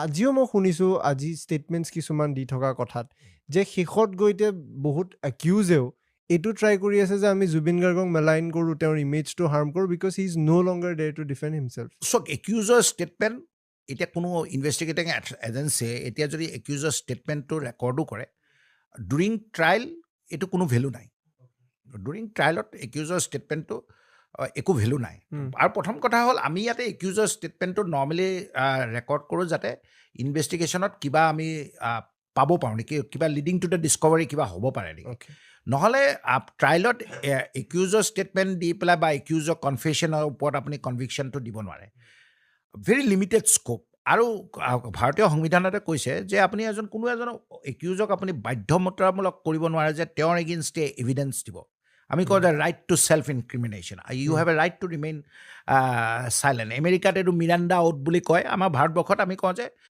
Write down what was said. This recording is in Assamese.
আজিও মই শুনিছোঁ, আজি ষ্টেটমেণ্টছ কিছুমান দি থকা কথাত যে শেষত গৈ এতিয়া বহুত একিউজেও এইটো ট্ৰাই কৰি আছে যে আমি জুবিন গাৰ্গক মেলাইন কৰোঁ, তেওঁৰ ইমেজটো হাৰ্ম কৰোঁ, because he is no longer there to defend himself. চাওক, একিউজৰ ষ্টেটমেণ্ট এতিয়া কোনো ইনভেষ্টিগেটিং এজেঞ্চিয়ে এতিয়া যদি একিউজৰ ষ্টেটমেণ্টটো ৰেকৰ্ডো কৰে ডুৰিং ট্ৰায়েল, এইটো কোনো ভেলু নাই। ডুৰিং ট্ৰায়েলত একিউজৰ ষ্টেটমেণ্টটো একো ভেলু নাই। আৰু প্ৰথম কথা হ'ল, আমি ইয়াতে একিউজৰ ষ্টেটমেণ্টটো নৰ্মেলি ৰেকৰ্ড কৰোঁ যাতে ইনভেষ্টিগেশ্যনত কিবা আমি পাব পাৰোঁ নেকি, কিবা লিডিং টু the Discovery কিবা হ'ব পাৰে নেকি। নহ'লে ট্ৰায়েলত একিউজৰ ষ্টেটমেণ্ট দি পেলাই বা একিউজৰ কনফেশ্যনৰ ওপৰত আপুনি কনভিকশ্যনটো দিব নোৱাৰে, ভেৰি লিমিটেড স্ক'প। আৰু ভাৰতীয় সংবিধানতে কৈছে যে আপুনি কোনো এজন একিউজক আপুনি বাধ্যতামূলক কৰিব নোৱাৰে যে তেওঁৰ এগেইনষ্টে এভিডেঞ্চ দিব। আমি কওঁ যে right to self incrimination, you have a right to remain silent. আমেৰিকাত এইটো মিৰাণ্ডা অ'থ বুলি কয়। আমাৰ ভাৰতবৰ্ষত আমি কওঁ যে